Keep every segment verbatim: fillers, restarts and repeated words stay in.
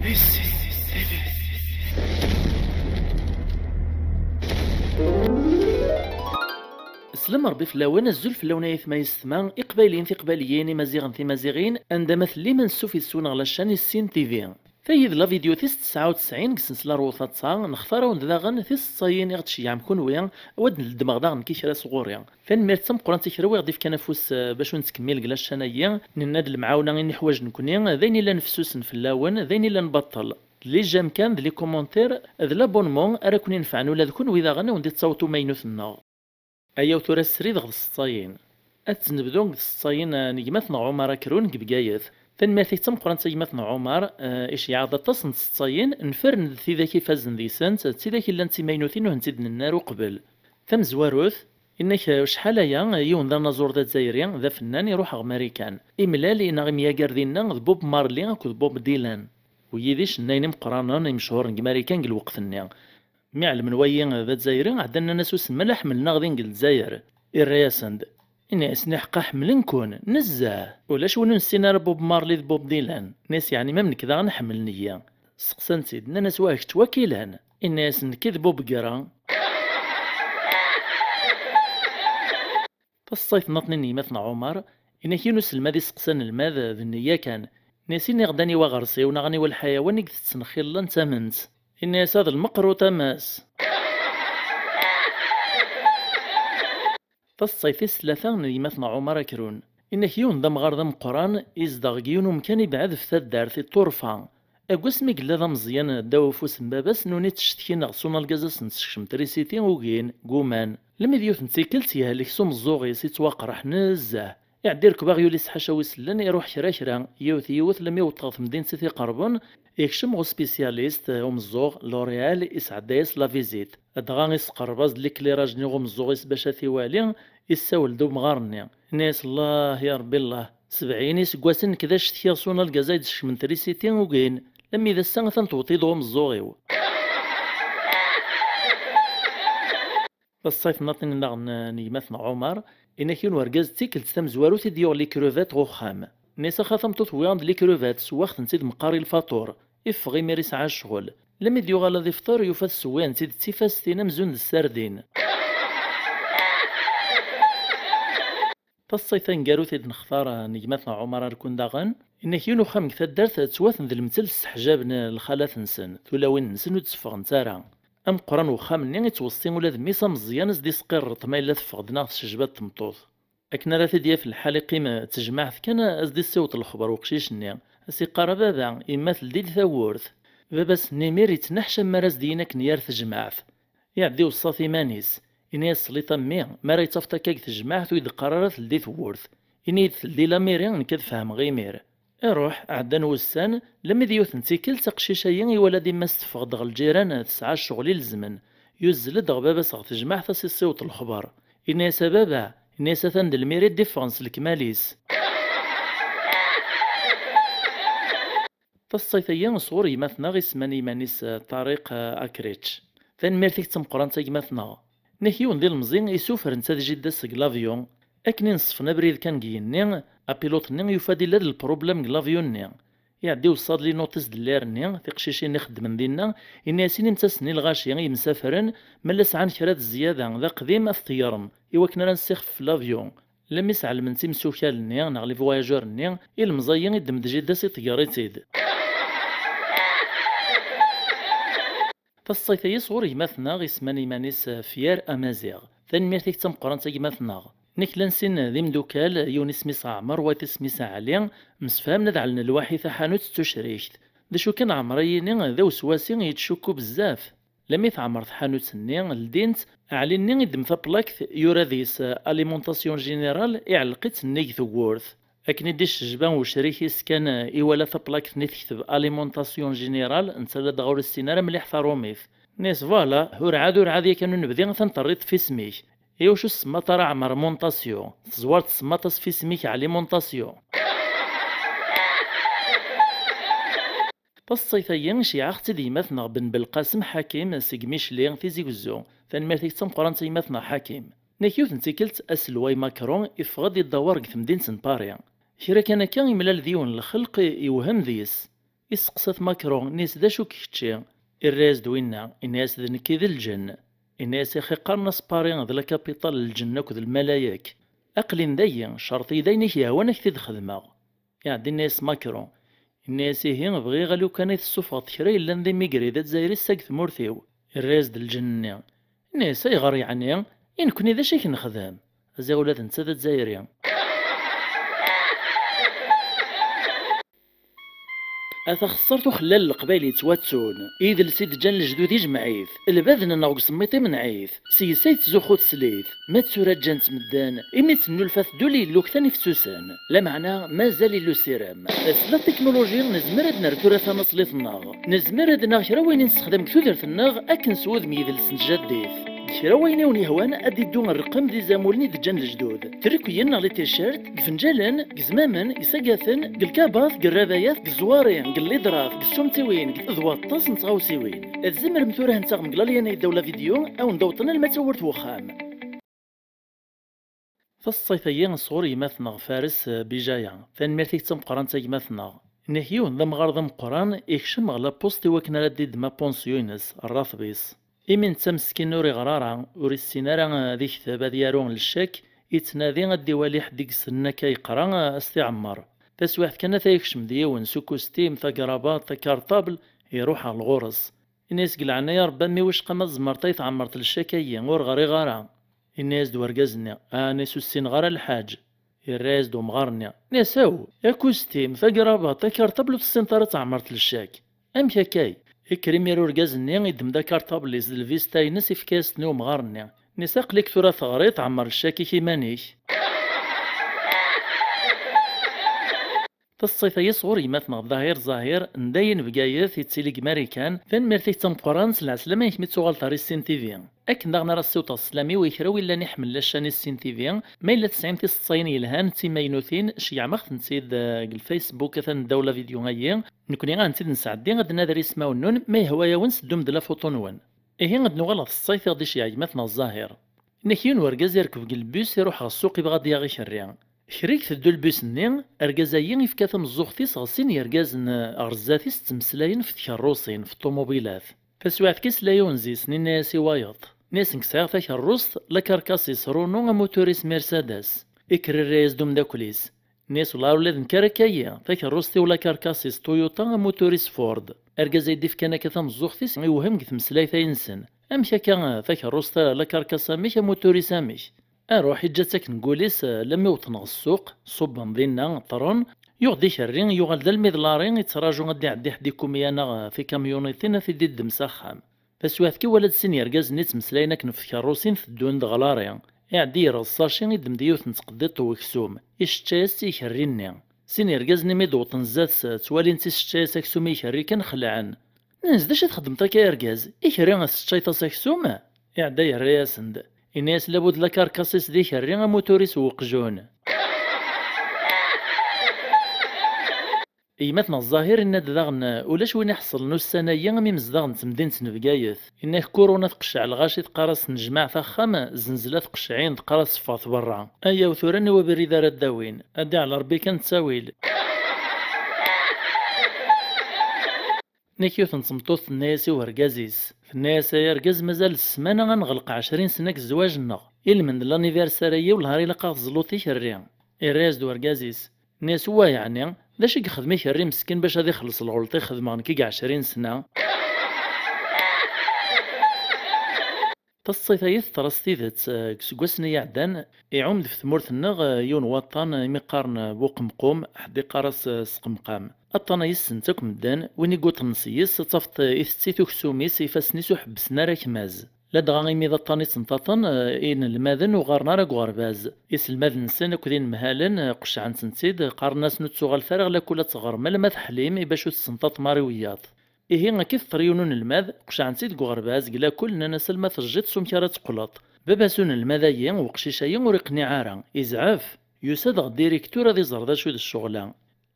Slam Rebbi fell-awen, azul fell-awen ay atma yessetma, iqbayliyen tiqbayliyin, imaziɣen timaziɣin, anda ma tellim, ansuf yes-wen ɣer la chaîne Issin T V. Tayi d la vidéo tis tesɛa u tesɛin deg sensla Rwut Aṭsa, nextar-awen-d daɣen tiseḍsayin i ɣ-d-tceyyɛem kunwi, u ad n-ddmeɣ daɣen nekki kra sɣur-i. Tanemmirt d tameqqrant i kra wi ɣ-d-ifkan afus, eh, bac ur nettkemmil deg la chaîne-ayi. Nenna-d lemɛawna i neḥwaǧ nekkni, d ayen illan fessusen fell-awen, d ayen illan baṭṭel. D les j'aime kan, d les commentaires, d l'abonnement ara ken-inefɛen ula d kunwi daɣen a wen-d-ittaweḍ umaynut-nneɣ. Ayaw tura srid ɣer tseḍsayin. Ad tt-nebdu deg tseḍsayin, eh, n gma-tneɣ Ɛumar Akrun deg Bgayet. Tanemmirt-ik d tameqqrant a gma-tneɣ Ɛumar, eh, iceyyeɛ-d aṭas n tseḍsayin, nefren-d tidak ifazen deg-sent, d tidak illan d timaynutin ur tent-id-nenna ara uqbel. Tamezwarut, inna-k, eh, acḥal aya, eh, yiwen d anaẓur d azzayri, d afennan, iruḥ ɣer Marikan. Imlal, neɣ imyager dinna d Bob Marley akked Bob Dylan. Wigi d icennayen imeqqranen, imechuren deg Marikan deg lweqt-nni. Mi ɛelmen wayi d azzayri, ɛeddan nnan-as usemmal ḥemmlen-aɣ din deg Lezzayer. Irra-yasen-d, inna-yasen, iḥeqqa ḥemmlen-ken nezzeh. Ulac win ur nessin ara Bob Marley d Bob Dylan. Inna-yas, yeɛni ma m nekk daɣen ḥemmlen-iyi? Steqsan-t-id, nnan-as, wah kečč wakilan? Inna-yasen, nekki d Bob Gra. Taseḍsayt nniḍen n yemma-tneɣ Ɛumar, inna-k yiwen uselmad iseqsa anelmad d nneyya kan. Inna-yas, iniɣ-d aniwa aɣersiw neɣ aniwa lḥayawan i itetten xilla n tament? Inna-yas, ad lmeqrut a mass. Taseḍsayt tis tlata n yemma-tneɣ Ɛumar Akrun. Inna-k yiwen d amɣar d ameqqran, izdeɣ deg yiwen umkan ibɛed ɣef taddart, i Ṭṭurfa. Deg wasmi yella d ameẓyan ddaw ufus n baba-s, nuni ttcetkin ɣer unalgaz ad sen-tessekcem trisiti, ugin, gguman. Lemmi d yiwet n tikkelt yehlek s umeẓẓuɣ-is, ittwaqreḥ nezzeh. Iɛedda irkeb aɣyul-is ḥaca wi sellen, iruḥ kra kra, yiwet yiwet, lemmi iweṭṭeɣ temdint i t-iqerben, ikcem ɣer uspisyalist, eh, umeẓẓuɣ, L'Oréal, isɛedda-yas la visite. Dɣa isqerreb-as-d l'éclairage-nni ɣer umeẓẓuɣ-is bac ad t-iwali, issawel-d umɣar-nni. Inna-yas, Allah, ya Rebbi Allah, sebɛin iseggasen nekk d acetki ɣer unalgaz ay d-sekcmen trisiti, ugin, lemmi d ass-a atan tewweḍ-id ɣer umeẓẓuɣ-iw. Taseḍsayt nniḍen daɣen n gma-tneɣ Ɛumar, inna-k yiwen urgaz d tikkelt tamezwarut i d-yuɣ les crevettes ɣer uxxam. Inna-yas, axa tameṭṭut wwiɣ-am-d les crevettes, sewwaɣ-tent-id meqqar i lfaṭur. Iffeɣ imir isɛa ccɣel. Lemmi d-yuɣal ad ifṭer, yufa tessewwayent-id d tifastin amzun d ssardin. Taseḍsayt taneggarut i d-nextar n gma-tneɣ Ɛumar Arkun daɣen, inna-k yiwen uxxam deg taddart ttwaten d lemtel sseḥjaben lxalat-nsen, tulawin-nsen ur d-tteffɣent ara. Ameqqran n uxxam-nni ittweṣṣi ula d mmi-s ameẓyan, ad s-d-isqirreṭ ma yella teffeɣ-d neɣ tessejba-d tmeṭṭut. Akken ara t-id-yaf lḥal, iqqim d tejmaɛt kan, ad s-d-issiweḍ lexber uqcic-nni, ad s-iqqar, a baba, yemma teldi-d tawwurt. Baba-s n imir ittneḥcam mi ara s-d-yini akken yar tejmaɛt. Iɛedda iweṣṣa-t iman-is, ini-as, sliṭ a mmi, mi ara yi-tafeḍ akka deg tejmaɛt ur yi-d-qqar ara teldi tewwurt. Ini-yi-d teldi lamiri, nekk ad fehmeɣ imir. Iruḥ, ɛeddan wussan, lemmi d yiwet n tikkelt aqcic-ayi iwala-d yemma-s teffeɣ-d ɣer lǧiran, tesɛa ccɣel ilezmen. Yuzzel-d ɣer baba-s ɣer tejmaɛt ad s-issiweḍ lexber. Ini-as, a baba, ini-as, atan d lmiri i d-iffɣen s lekmal-is. Taseḍsayt-ayi sɣur gma-tneɣ isemman i yiman-is, eh, Ṭariq, eh, Akric. Tanemmirt-ik d tameqqrant a gma-tneɣ. Inna-k yiwen d ilemẓi isufren-t ad jidda seg l'avion. Akken i neṣṣfen abrid kan deg yigenni, apiloṭ-nni yufa-d illa d lproblem deg l'avion-nni. Iɛedda iweṣṣa-d les notes de l'air-nni, tiqcicin ixeddmen dinna, ini-as, inimt-asen i lɣaci i yemsafren, ma la sɛan kra d zzyada d aqdim ad t-tegrem, i wakken ara nessixfef l'avion. Lemmi s-ɛelmen timsukal-nni neɣ les voyageurs-nni, ilemẓi-ayi iddem-d jidda-s iṭegger-itt-id. Taseḍsayt-ayi sɣur gma-tneɣ isemman iman-is Fier Amaziɣ. Tanemmirt-ik d tameqqrant a gma-tneɣ. Nekk llan sin d imdukal, yiwen isem-is Ɛmer, wayeḍ isem-is Ɛli, msefhamen ad ɛelnen lwaḥi taḥanut d tucrikt. D acu kan, Ɛmer-ayi-ni d aweswasi, yettcukku bezzaf. Lemmi teɛmer tḥanut-nni, ldint, Ɛli-nni iddem taplakt, yura deg-s Alimentation Générale, iɛelleq-itt nnig tewwurt. Akken i d-icejba ucrik-is kan, iwala taplakt-nni tekteb Alimentation Générale, netta ladɣa ur issin ara mliḥ tarumit. Nni-as, voilà, urɛad, urɛad yakan ur nebdi, atan terriḍ f isem-ik. Iwacu tessemmaḍ ara Ɛmer Montasio? Teẓwar tessemmaḍ-as f isem-ik Ɛli Montasio. Taseḍsayt-ayi, ceyɛeɣ-tt-id yemma-tneɣ Ben Belqasem Ḥakim seg Micli, Tizi Wezzu. Tanemmirt-ik d tameqqrant a yemma-tneɣ Ḥakim. Nek yiwet n tikkelt, aselway Macron iffeɣ-d idawar deg temdint n Paris. Kra kan akka, imlal d yiwen n lxelq, iwhem deg-s. Isteqsa-t Macron, inna-yas: "D acu-k kečči?" Irra-yas-d winna, inna-yas: "D nekk i d lǧenn." Inna-yas: "Ixi qqaren-as Paris d la capitale n lǧenn akked lmalayek. Aql-in dayi, cerṭ-iyi-d ayen i k-yehwan ad k-t-id-xedmeɣ." Iɛedda inna-yas Macron, inna-yas: "Ihi bɣiɣ a lukan ay tessufɣeḍ kra yellan d imigri d azzayri seg tmurt-iw." Irra-yas-d lǧenn-nni, inna-yas: "Ayɣer yeɛni? I nekni d acu i k-nexdem? Ziɣ ula d netta d azzayri." A taxessart uxellal n Leqbayel yettwattun. Idles i d-ǧǧan lejdud ijmeɛ-it. Lbaden-nneɣ deg usemmiṭ imneɛ-it. Seg-s ay tettzuxxu teslit. Ma d tura ǧǧan-tt medden, imi ttennulfat ddul yellu ktan ifsusen. Lameɛna, mazal illu sirem. S la tiknuluji, nezmer ad nerr tura tanaṣlit-nneɣ. Nezmer ad naɣ kra wayen i nessexdam deg tudert-nneɣ akken s wudem yidles n tjaddit. Deg kra wayen i wen-yehwan, ad d-iddu rrqem d izamulen i d-ǧǧan lejdud. Trikuyin neɣ les t-shirts, deg ifenǧalen, deg izmamen, deg isagaten, deg lkabat, deg rrabayat, deg zzwari, deg lliḍrat, deg ssumtiwin, deg d waṭas n tɣawsiwin. Tzemrem tura ad ten-taɣem deg lalyan ay ddaw la vidéo, a wen-d-awṭen alma d tawwurt n wexxam. Taseḍsayt-agi sɣur gma-tneɣ Fares, eh, Bijaya. Tanemmirt-ik d tameqqrant a gma-tneɣ. Inna-k yiwen d amɣar d ameqqran, ikcem ɣer la poste i wakken ara d-iddem apunsyu-ines, rratb-is. Imi netta meskin ur iɣer ara, ur issin ara ad ikteb, ad yaru n ccak, yettnadi ad d-iwali ḥedd i yessnen akka yeqra, eh, a s-t-iɛemmer. Taswiɛt kan ata yekcem-d yiwen s ukustim, tagrabaṭ, takarṭabl, iruḥ ɣer ɣur-s. Inna-yas: "Deg leɛnaya Rebbi, a mmi, wicqa ma tzemreḍ ad yi-tɛemmreḍ ccak-agi, ur ɣriɣ ara." Inna-yas-d wergaz-nni: "Ah, inna-yas, ur ssineɣ ara lḥaǧ." Irra-yas-d umɣar-nni, inna-yas: "Aw, akustim, tagrabaṭ, takarṭabl, ur tessineḍ ara ad tɛemmreḍ ccak? Amek akkay?" Ikker imir urgaz-nni, iddem-d akarṭabl-is d lvista-ines, ifka-yas-ten i umɣar-nni. Inna-yas: "Aql-ik tura teɣriḍ, ɛemmer ccak-ik iman-ik." Taseḍsayt-agi sɣur gma-tneɣ Dahir Zahir, n dayi n Bgayet, yettili deg Marikan. Tanemmirt-ik d tameqqrant, s lɛeslama-ik mi d-tuɣaleḍ ɣer Issin T V. Akken daɣen ara ssiwḍeɣ sslam-iw i kra win llan iḥemmlen la chaîne Issin T V, ma yella tesɛim tiseḍsayin yelhan d timaynutin, ceyyɛem-aɣ-tent-id, eh, deg Facebook atan ddaw la vidéo-agi. Nekni ad tent-id-nesɛeddi, ad d-nader ismawen-nwen, ma yehwa-yawen seddum-d la photo-nwen. Ihi ad nuɣal ɣer teṣṣayt i ɣ-d-iceyyeɛ gma-tneɣ Zahir. Inna-k yiwen wergaz irkeb deg lbus, iruḥ ɣer ssuq, ibɣa ad yaɣ ikerri. Kra i iteddu lbus-nni, argaz-agi ifka tameẓẓuɣt-is ɣer sin yergazen, eh, ɣer zdat-is ttmeslayen f tkerrusin, f ṭumubilat. Taswiɛt kan isla yiwen zi-sen, inna-yas i wayeḍ. Inna-yas: "Nekk sɛiɣ takerrust, lakarkas-is Renault, amutur-is Mercedes." Ikker irra-yas-d umeddakel-is. Inna-yas: "Wellah ula d nekk ara k-ayi, takerrust-iw lakarkas-is Toyota, amutur-is Ford." Argaz ay d-ifkan akka tameẓẓuɣt-is iwhem deg tmeslayt-ayi-nsen. "Amek akka, takerrust lakarkas amek, amutur-is amek?" Aruḥ, iǧǧa-tt akken deg wul-is, lammi wwḍen ɣer ssuq, ṣubben dinna, ṭṭren, yuɣ-d ikerri, yuɣal d almi d lari, ittraǧu ad d-iɛeddi ḥedd ikumya neɣ tikamyuniṭin ad t-id-iddem s axxam. Taswiɛt kan iwala-d sin yergazen i ttmeslayen akken ɣef tkerrusin teddun-d ɣer lari. Iɛeddi yerreẓ saci, iddem-d yiwet n tqeddiṭ n weksum, isseččay-as-tt i ikerri-nni. Sin yergazen imi d-wwḍen zdat-s, ttwalin-tt isseččay-as aksum i ikerri kan, xelɛen. Nnan-as: "D acu i txeddmeḍ akka a argaz? Ikerri tesseččayeḍ-as aksum?" Iɛedda yerra-yasen-d. Inna-yas: "Labud lakarkas-is d ikerri, amutur-is n weqjun." Gma-tneɣ Zahir inna-d daɣen: "Ulac win iḥeṣlen ussan-agi am imezdaɣ n temdint n Bgayet." Inna-k: "Kuruna tqecceɛ lɣaci, teqqar-as nejmaɛ-t axxam, zenzla tqecɛin, teqqar-as ffɣet berra. Ayaw tura, aniwi abrid ara d-awin? Ad d-iɛel Rebbi kan ttawil." Nek yiwet n tmeṭṭut tenna-yas i urgaz-is, tenna-yas: "Ay argaz, mazal d ssmana ad neɣleq ɛecrin sna deg zzwaǧ-nneɣ. I lmend n l'anniversaire-agi, wellah ar ilaq ad ɣ-teẓluḍ ikerri." Irra-yas-d urgaz-is, nni-as: "Wa yeɛni? D acu i yexdem ikerri meskin bac ad ixelleṣ lɣelṭ i xedmeɣ nekk i ɛecrin sna?" Taṣṣayt-agi teḍra s tidet, eh, deg iseggasen i iɛeddan, iɛum-d ɣef tmurt-nneɣ, eh, yiwen waṭṭan, eh, imi qqaren, eh, Buqemqum, ḥedd iqqar-as, eh, Sqemqam. Aṭṭan-a yessen-t akk medden, win i yuṭnen seg-s, ad tafeḍ, eh, itett-it uksum-is, ifassen-is ur ḥebbsen ara akmaz. Ladɣa imi d aṭṭan i ttenṭaṭen, eh, inelmaden ur ɣɣaren ara deg uɣerbaz. Iselmaden-nsen akked inemhalen, eh, qeccɛen-tent-id, qqaren-asen: "Ur ttuɣalet ara ɣer lakul ad teɣrem, alamma teḥlim, i bac ur tessenṭaṭem ara i wiyaḍ." Ihi, akka i teḍra i yiwen unelmad, qecɛen-tt-id deg uɣerbaz, deg lakul, nnan-as: "Alma tejjiḍ s umek ara teqqleḍ." Baba-s unelmad-agi, uqcic-agi, ur iqniɛ ara, izɛef. Yusa-d ɣer ddiriktur ad iẓer d acu i d ccɣel-a.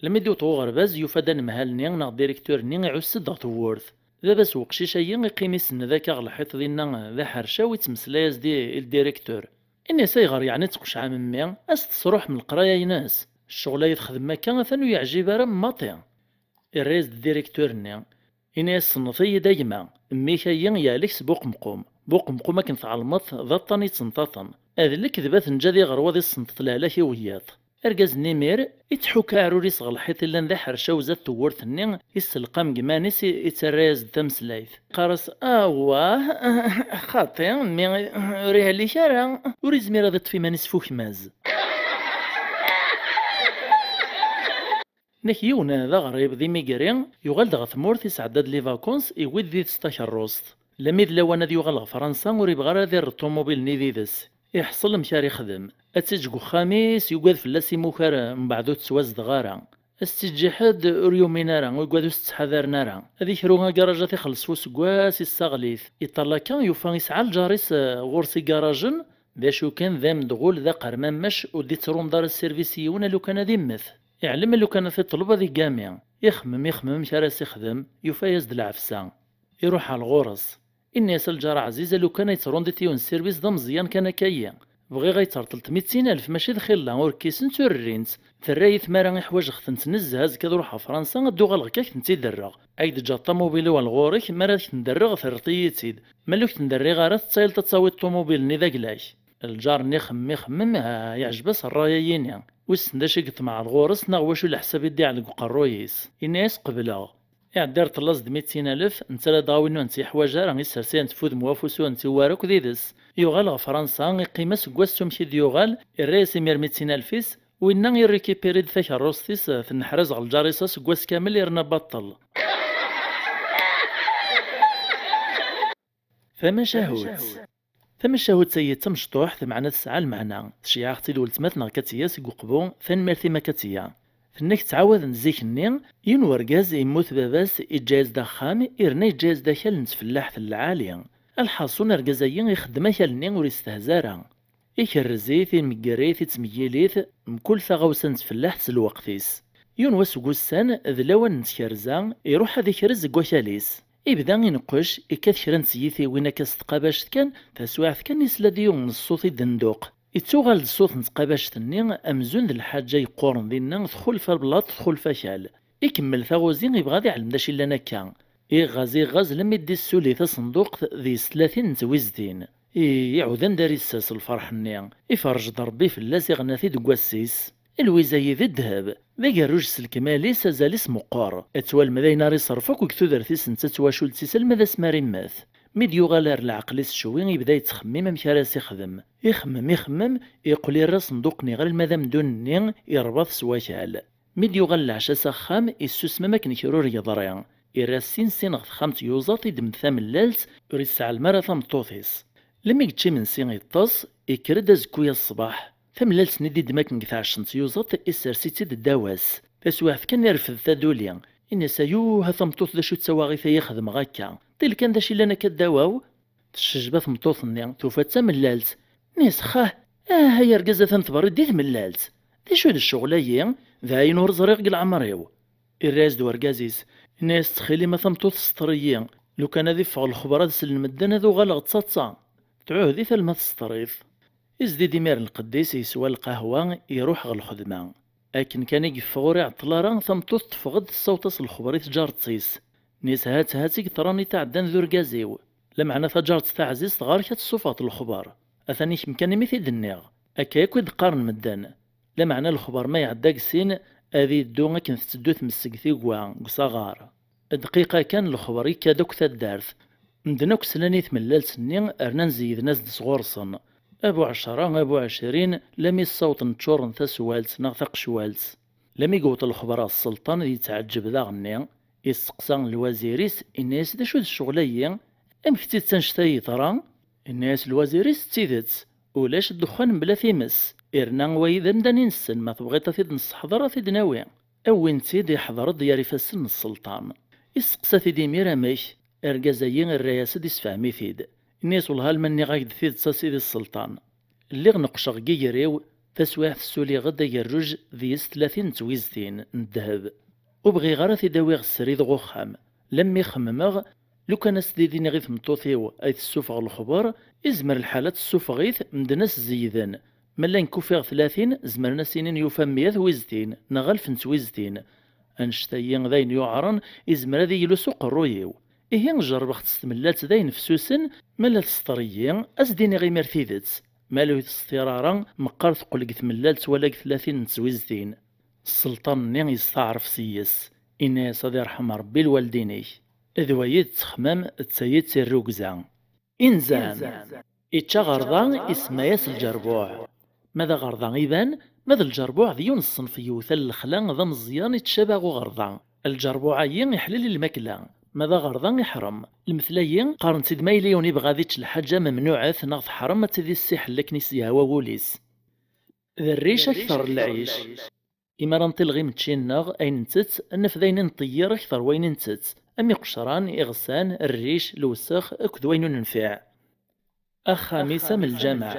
Almi d-iwweḍ ɣer uɣerbaz, yufa-d anemhal-nni neɣ ddiriktur-nni iɛuss-d ɣer tewwurt. Baba-s uqcic-agi iqqim isenned akka ɣer lḥiṭ dinna d aḥercaw, ittmeslay-as-d i, i ldiriktur. Ini-as: "Ayɣer yeɛni teqceɛem mmi? Ad s-tesruḥem leqraya-ines? Ccɣel-a i texdem akka atan ur yeɛjib ara maṭi." Irra-yas-d ddirektur-nni, ini-as: "Sennef-iyi-d a gma, mmi-k-ayi yeɛlek s Buqemqum. Buqemqum, akken tɛelmeḍ, d aṭṭan yettenṭaṭen. D lekdeb ad t-neǧǧ ad iɣer waḍ issenṭeṭ lehlak i wiyaḍ." Argaz-nni imir ittḥukk aɛrur-is ɣer lḥiṭ illan d aḥercaw zdat tewwurt-nni, isselqam deg iman-is, i-, ittarra-yas-d tameslayt. Qqar-as: "Awah, xaṭi, mmi ur ihellik ara, ur izmir ad iṭṭef iman-is f ukmaz." Nek yiwen d aɣrib d imigri, yuɣal-d ɣer tmurt, isɛedda-d les vacances, iwwi-d yid-s takerrust. Lami d lawan ad yuɣal ɣer Fransa, ur ibɣi ara ad irr ṭumubil-nni d yid-s. Iḥṣel amek ara ixdem. Ad tt-iǧǧ deg uxxam-is, yugad fell-as imuka, mbeɛd ur tettwazdeɣ ara. Ad s-tt-iǧǧ i ḥedd, ur yumin ara, ur yugad ur s-ttḥadaren ara. Ad ikru agaṛaj ad t-ixelleṣ f useggas, issaɣel-it. Iṭṭal akka, yufa isɛa lǧar-is, eh, ɣur-s igaṛajen, d acu kan, d amedɣul, d aqermammac, ur d-ittṛumḍ ara sservis i yiwen, alukan ad immet. Iɛlem alukan ad t-iṭleb ad iggami. Ixemmem, ixemmem amek ara s-ixdem, yufa-yas-d lɛefsa. Iruḥ ɣer ɣur-s. Inna-yas: "A lǧar aɛziz, alukan ay ttṛunḍiḍ yiwen sservis d ameẓyan kan akka-yi. Bɣiɣ ay terṭleḍ mitin alef, mačči d xilla, ur kkisent, ur rrint. Terra-yi tmara i ḥwajeɣ-tent nezzeh, azekka ad ruḥeɣ Fransa, ad d-uɣaleɣ akka ad k-tent-id-rreɣ. Ay d-ǧǧeɣ ṭamubil-iw ɣur-k, mi ara k-ten-d-rreɣ, terriḍ-iyi-tt-id. Ma ur k-ten-d-rriɣ ara, tettayleḍ ad tawiḍ ṭumubil-nni d aglak." Lǧar-nni ixemmem, ixemmem, ah, yeɛjeb-as ṛṛay-ayini. Wissen d acu i yeṭmeɛ ɣur-s, neɣ wacu leḥsab i d-iɛell deg uqerruy-is. Inna-yas: "Qebleɣ." Iɛedda irṭel-as-d mitin alef, netta la dɣa win ur tt-yeḥwaǧ ara, issers-ayen-tt f udem wafus, ur tt-iwwi ara akk d yid-s. Yuɣal ɣer Fransa, iqqim aseggas s umek i d-yuɣal, irra-yas imir mitin alef-is, winna irrikipiri-d takerrust-is, tenneḥraz ɣer lǧar-is aseggas kamel, irna baṭṭel. Tamacahut. Tamacahut-agi d tamecṭuḥt, meɛna tesɛa lmeɛna. Tceyyeɛ-aɣ-tt-id weltma-tneɣ Katiya seg Uqbu, tanemmirt-im a Katiya. Tenna-k ttɛawaden zik-nni, yiwen wergaz yemmut baba-s, iǧǧa-yas-d axxam, irna yeǧǧa-yas-d akal n tfellaḥt n lɛali. Lḥaṣun, argaz-agi ixeddem akal-nni ur yestehza ara. Ikerrez-it, imegger-it, ittmeyyil-it, mkul taɣawsa n tfellaḥt s lweqt-is. Yiwen wass deg ussan, d lawan n tkerza, iruḥ ad ikrez deg wakal-is. Ibda ineqqec, ikkat kra n tyitiwin akka s tqabact kan, taswiɛt kan isla-d yiwen n ṣṣut idenduq. Ittuɣal-d ṣṣut n tqabact-nni amzun d lḥaǧa yeqquren dinna, txulef ablaṭ, txulef akal. Ikemmel taɣuzi, ibɣa ad iɛlem d acu illan akka. Iɣɣaz, iɣɣaz, lemmi d-issuli tasenduqt deg-s tlatin n twizdin. I, iɛudan d arissas lferḥ-nni. Iferrej-d Rebbi fell-as, iɣna-t-id deg wass-is. Lwiza-yi d ddheb, d agerruj s lekmal-is, azal-is meqqer. Ad twalem d ayen ara iṣerref akk deg tudert-is netta d twacult-is alma d asmi ara immet. Mi d-yuɣal ar leɛqel-is cwi, ibda yettxemmim amek ara s-ixdem. Ixemmem, ixemmem, iqqel irra asenduq-nni ɣer alma d amdun-nni, irba-t s wakal. Mi d-yuɣal leɛca s axxam, issusem am akken kra ur yeḍri. Irra sin sin ɣer texxamt yuẓa-t, iddem-d tamellalt, ur isseɛlem ara tameṭṭut-is. Lmi yečča imensi, iṭṭes, ikker-d azekkuy-a ṣṣbeḥ. Tamellalt-nni d-iddem akken deg tɛeccemt yuẓa-t, issers-itt-id ddaw-as. Taswiɛt kan irfed taduli. Ini-as: "Ayuh, a tameṭṭut, d acu d tawaɣit ay ixedmeɣ akka? Ṭil kan d acu illan akka ddaw-aw?" Teccejba tmeṭṭut-nni, tufa d tamellalt. Ini-as: "Xah, ah, ay argaz, atan tberriḍ di tmellalt. D acu d ccɣel-ayi? D ayen ur ẓriɣ deg leɛmer-iw." Irra-yas-d urgaz-is, ini-as: "Ttxil-im a tameṭṭut, sṭer-iyi. Lukan ad iffeɣ lexber ad slen medden, ad uɣaleɣ d taḍsa." Tɛuhed-it alma tesṭer-it. Izdi-d imir lqedd-is, yeswa lqahwa, iruḥ ɣer lxedma. Akken kan i yeffeɣ ur iɛeṭṭel ara, tameṭṭut teffeɣ-d tessaweḍ-as lexber i tǧaret-is. Ini-as: "Hat, hat i yeḍran i tɛeddan d urgaz-iw. Lameɛna taǧaret taɛzizt ɣer-k ad tessufɣeḍ lexber. Atan i kemm kan imi t-id-nniɣ. Akka akk i d-qqaren medden. Lameɛna lexber ma iɛedda deg sin, ad yeddu akken tetteddu tmes deg tigwa, deg usaɣar. Dqiqa kan, lexber yekka-d akk taddart. Medden akk slan i tmellalt-nni, rnan zeyyden-as-d sɣur-sen. Abu ɛecra, abu ɛecrin, lami ssawḍen ččuren taswalt neɣ taqecwalt. Lami yewweḍ lexber ɣer sselṭan, yettɛeǧǧeb daɣenni, yesteqsa lwazir-is, inna-yas: "D acu d ccɣel-ayi? Amek d tidet annect-a yeḍra?" Inna-yas lwazir-is: "D tidet, ulac ddexxan mebla times, irna wayi d amdan inessen, ma tebɣiḍ ad t-id-nesseḥḍer, ad t-id-nawi." Awin-tt-id, iḥḍer-d gar ifassen n sselṭan. Isteqsa-t-id imir amek. Argaz-agi irra-yas-d, issefhem-it-id. Inna-yas: "Wellah, alma nniɣ-ak-d tidet a sidi sselṭan. Lliɣ neqqceɣ deg iger-iw, taswiɛt ssuliɣ-d agerruj deg-s tlatin n twiztin n ddheb. Ur bɣiɣ ara ad t-id-awiɣ srid ɣer uxxam. Lemmi xemmemeɣ, lukan ad s-d-iniɣ i tmeṭṭut-iw ay tessufeɣ lexber, izmer lḥal ad tessufeɣ-it, medden ad s-zeyyden. Ma llan kufiɣ tlatin, zemren ad s-inin yufa meyya twiztin neɣ alef n twiztin. Annect-ayi d ayen yuɛren, izmer ad iyi-lus uqerruy-iw. Ihi jerrbeɣ-tt s tmellalt d ayen fessusen, ma la tesṭer-iyi, ad s-d-iniɣ imir tidet. Ma la ur tesṭir ara, meqqar teqqel deg tmellalt wala deg tlatin n teswiztin. Sselṭan-nni yesteɛref seg-s, inna-yas: "Ad irḥem Rebbi lwaldin-ik." D wayi d ttexmam d tayi d tirrugza. Inzan. Ičča aɣerda, isemma-yas lǧerbuɛ. Ma d aɣerda iban, ma d lǧerbuɛ d yiwen n ṣṣenf yewtal lexla d ameẓyan ittcabaɣ uɣerda. Lǧerbuɛ-ayi iḥlel i lmakla, ma d aɣerda iḥrem. Lemtel-ayi qqaren-tt-id ma yella yiwen ibɣa ad ičč lḥaǧa memnuɛet neɣ teḥrem ad tt-id-issiḥel akken i s-yehwa wul-is. D rric akter n lɛic. Imi ara nṭileɣ imečči-nneɣ, ayen ntett, naf d ayen i nṭeyyir akter wayen i ntett, am iqecran, iɣsan, rric, lewsex, akked wayen ur nenfiɛ. Axxam-is am lǧameɛ.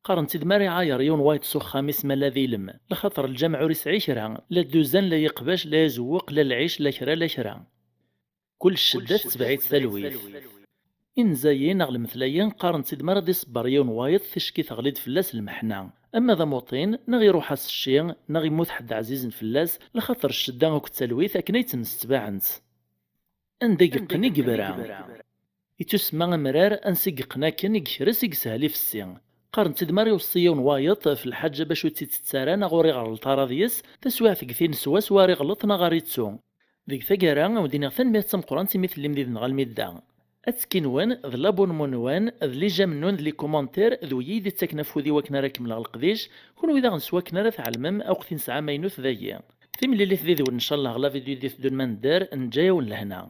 Qqaren-tt-id mi ara iɛayer yiwen wayeḍ s uxxam-is ma la d ilem, lxaṭer lǧameɛ ur isɛi kra, la dduzan, la iqbac, la azewweq, la lɛic, la kra, la kra. Kul ccedda tetbeɛ-itt talwit. Inzayen neɣ lemtel-ayi qqaren-tt-id mi ara d-iṣebber yiwen wayeḍ, ticki teɣli-d fell-as lmeḥna. Ama d amuṭin, neɣ iruḥ-as cci, neɣ immut ḥedd ɛzizen fell-as, lxaṭer ccedda akked talwit akken ay ttemsetbaɛent. Anda i yeqqen i yebra. Ittusemma amrar, ansi i yeqqen akken i yekres i yeshel ifessi. Qqaren-tt-id mi ara iweṣṣi yiwen wayeḍ ɣef lḥaǧa bac ur tt-ittett ara neɣ ur iɣelleṭ ara deg-s, taswiɛt deg tin swaswa ara iɣelleṭ neɣ ara ittu. Deg taggara, a wen-d-iniɣ tanemmirt tameqqrant imi tellim did-neɣ almi d da. Attekki-nwen, d l'abonnement-nwen, d les j'aime-nwen, d les commentaires, d wiyi i d-ittaken afud i wakken ara kemmleɣ leqdic, kunwi daɣen s wakken ara tɛelmem akk tin nesɛa amaynut dagi. Timlilit did-wen, ncallah, ɣer la vidéo i d-iteddun ma nedder, neǧǧa-yawen lehna.